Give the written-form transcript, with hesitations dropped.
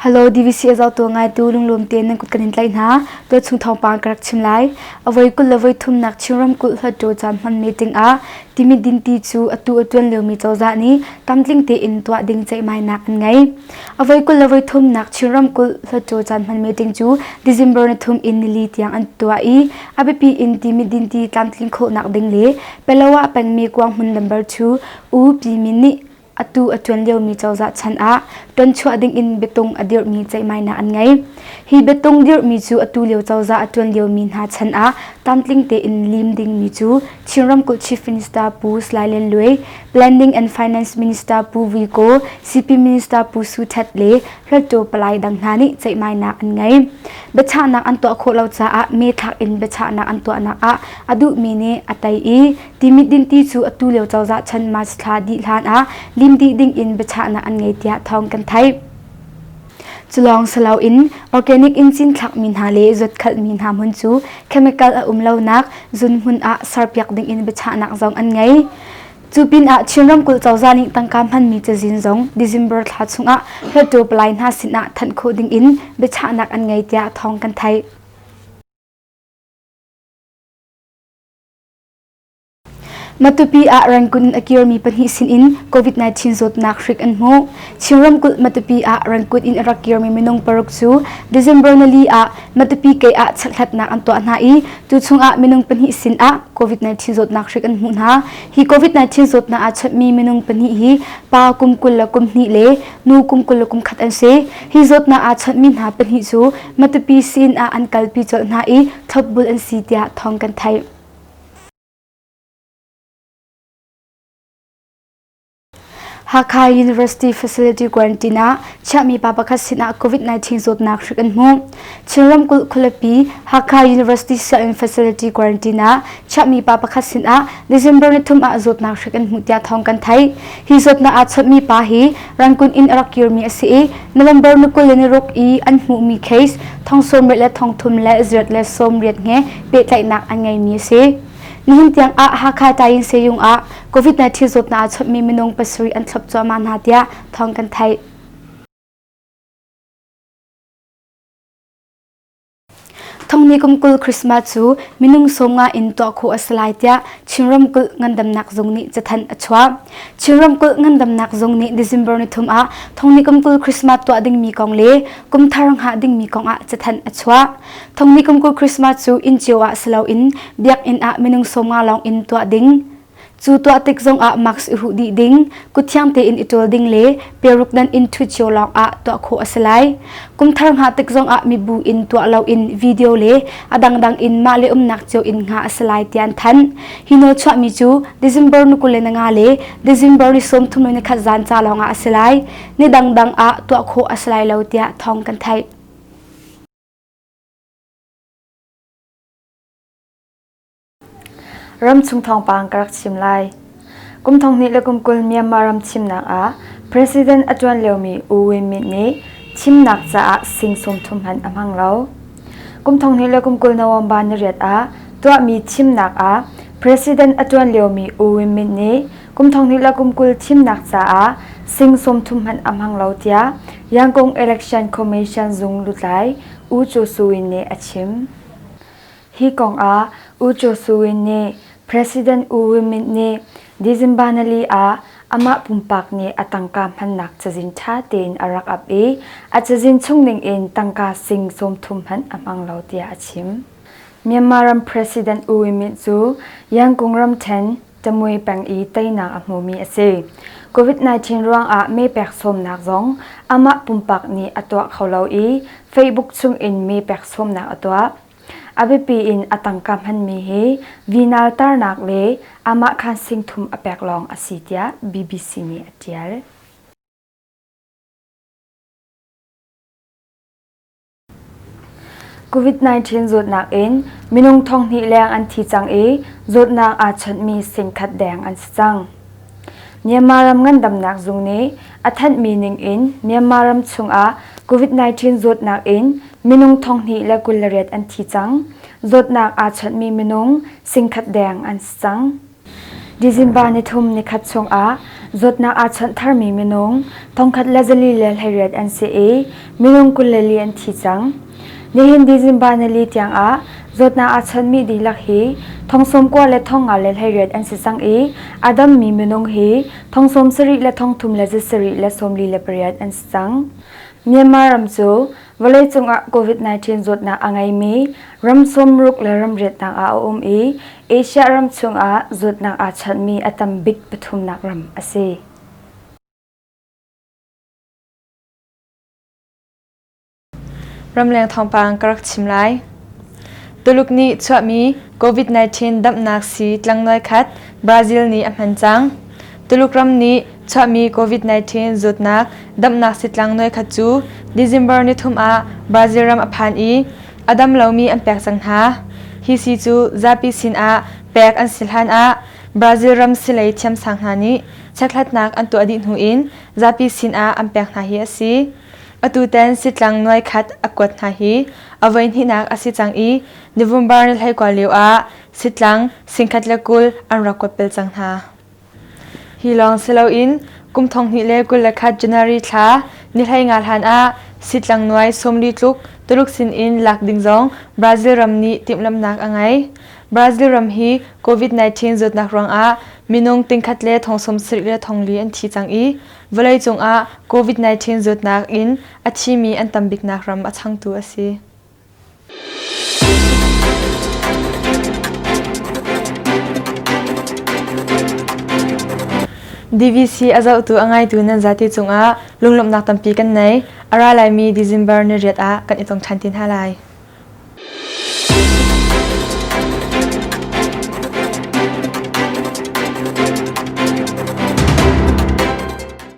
Hello DVC a zohtu ngaitu lunglawm tein nan kut kan in tlaih hna. Tuachung thawngpang ka rak chim lai. A voi 20 le voi thumnak Chin ramkulh Hluttaw caan hman meeting ah Timit dinti cu atu a tuan liomi cozah nih tamtling tein tuah ding ceihmainak an ngei. A voi 20 le voi thumnak Chin ramkulh Hluttaw caan hman meeting cu December ni thum in nili tiang an tuah i a biapi in Timit dinti tlamtlin khawhnak ding le Palawa pengmi Kuanghmun number 2 U Pyi Min nih atu a ṭuan liomi cozah chan ah ṭuanchuah dingin biatung a dirhmi ceihmainak an ngei. Hi biatung dirhmi cu atu lio cozah a ṭuan liomi hna chan ah tlamtling tein lim dingmi cu Chin ramkulh Chief Minister Pu Salai Lian Luai, Planning and Finance Minister Pu Vui Kaw, CP Minister Pu Su Htet le Hluttaw palai dang hna nih ceihmainak an ngei. Biachahnak an tuah khawh lo caah meethlak in biachahnak an tuahnak ah a duhmi nih a tei i Timit dinti cu atu lio cozah chan March thla dih hlan ah lim dih ding in biachahnak an ngei tiah thawng kan theih. Culawng siloin organic in cinthlakmi hna le zuatkhalhmi hna hmun cu chemical a um lonak zun hmun ah serpiak ding in biachahnak zong an ngei. Cu pinah Chin ramkulh cozah nih tangka hmanmi cazin zong December thla chungah Hluttaw palai hna sinah thanh khawh ding in biachahnak an ngei tiah thawng kan theih. Matupi ah Rangoon in a kirmi pahnih sinin COVID-19 zawtnak hrik an hmuh. Chin ramkulh Matupi ah Rangoon in a rak kirmi minung paruk cu December nili ah Matupi kei ah chekhlatnak an tuah hna i tu chungah minung pahnih sin ah COVID-19 zawtnak hrik an hmuh hna. Hi COVID-19 zawtnak aa chawnhmi minung pahnih hi pa kum 20 le kum hnih le nu kum 20 le kum khat an si. Hi zawtnak aa chawnhmi hna pahnih cu Matupi sin ah an kalpi colh hna i thlopbul an si tiah thawng kan theih. Hakha University Facility Quarantine ah chiahmi pa pakhat sinah COVID-19 zawtnak hrik an hmuh. Chin ramkulh khualipi Hakha University Sianginn Facility Quarantine ah chiahmi pa pakhat sinah December ni thum ah zawtnak hrik an hmuh tiah thawng kan theih. Hi zawtnak aa chawnhmi pa hi Rangoon in a rak kirmi a si i November ni 20 le ni ruk i an hmuhmi case thong sawmriat le thong thum le zirat le sawmriat he pehtlaihnak an ngeimi a si. Nihin tiang ah Hakha Tayin Seyung ah COVID-19 zawtnak aa chawnhmi minung pasarih an thlop cuahmah hna tiah thawng kan theih. Thongni kum 20 Christmas cu minung 50 in tuah khawh a si lai tiah Chin ramkulh ngandamnak zung nih cathanh a chuah. Chin ramkulh ngandamnak zung nih December ni thum ah thongni kum 20 Christmas tuah dingmi kong le kum thar hngah dingmi kong ah cathanh a chuah. Thongni kum 20 Christmas cu inn cio ah si loin biakinn ah minung 50 lawng in tuah ding. Cu tuah tik zongah mask i huh dih ding, kut thiang tein i ṭawl ding le peruk dan in ṭhut cio lawngah tuah khawh a si lai. Kum thar hngah tik zongah mibu in tuah loin video le a dangdang in mah le umnak cio in hngah a si lai tiah an thanh. Hi nawl chuahmi cu December ni 25 le December ni 31 zan ca lawngah a si lai. Ni dangdang ah tuah khawh a si lai lo tiah thawng kan theih. Ramchung thawngpang ka rak chim lai. Kum thonghnih le kum 20 Myanmar ram thimnak ah President a ṭuan liomi U Win Myint nih thimnak caah sing 30 hmanh a hmang lo. Kum thonghnih le kum 20 November ni riat ah tuahmi thimnak ah President a ṭuan liomi U Win Myint nih kum thonghnih le kum 20 thimnak caah sing 30 hmanh a hmang lo tiah Yangon Election Commission zung lutlai U Cho Suwin nih a chim. Hi kong ah U Kyaw Su Win nih President U Win Myint nih December nili ah amah pumpak nih a tangka hmannak cazin ṭha tein a rak ap i a cazin chung ningin tangka sing 30 hmanh a hmang lo tiah a chim. Myanmar ram President U Win Myint cu Yangon ramṭhen Tamui peng i teinak a hmumi a si. COVID-19 ruangah mee pek sawmnak zong amah pumpak nih a tuah kho lo i Facebook chungin mee pek sawmnak a tuah. A biapi in a tangka hmanmi hi vinal tarnak le amah khan singthum a pek lawng a si tiah BBC nih a ṭial. COVID-19 zawtnak in minung thonghnih leng an thi cang i zawtnak aa chawnhmi singkhat deng an si cang. Myanmar ram ngandamnak zung nih a thanhmi ningin Myanmar ram chungah COVID-19 zawtnak in minung 228 an thi cang. Zawtnak aa chawnhmi minung singkhat deng an si cang. December nithum nikhat chungah zawtnak aa chawnh tharmi minung 1428 an si i minung 24 an thi cang. Nihin December nili tiangah zawtnak aa chawnhmi dihlak hi thong 90 le thong nga le 18 an si cang i a dammi minung hi thong 70 le thong thum le 7 le 48 an si cang. Myanmar ram cu vawleicung ah COVID-19 zawtnak a ngeimi ram sawmruk le ram riatnak ah a um i Asia ram chungah zawtnak aa chawnhmi a tam bik pathumnak ram a si. Ramleng thawngpang ka rak chim lai. Tuluk nih chuahmi COVID-19 damnak sii tlangnuai khat Brazil nih a hman cang. Tuluk ram nih chuahmi COVID-19 zawtnak damnak sii nuai khat cu December nithum ah Brazil ram a phan i a dam lomi an pek cang hna. Hi sii cu zapi sinah pek an si hlan ah Brazil ram silei thiamsang hna nih chekhlatnak an tuah dih hnu in zapi sinah an pek hna hi a si. Atutan sitlang nuai khat a kuat hna hi a voihnihnak a si cang i November ni 19 lio ah sitlang 1020 an rak kuat bal cang hna. Hi lawng si loin kum 2021 January thla ni 15 hlan ah sitlang nuai 40 tluk Tuluk sinin lak ding zong Brazil ram nih timhlamhnak a ngei. Brazil ram hi COVID-19 zawtnak ruangah minung tingkhat le thong 70 le thong li an thi cang i Vawleicung ah COVID-19 zawtnak in a thimi an tam biknak ram a changtu a si. DVC a zohtu a ngaitu nan zati cungah lunglawmhnak tampi kan nei. A ra laimi December ni riat ah kan i tong ṭhan ti hna lai.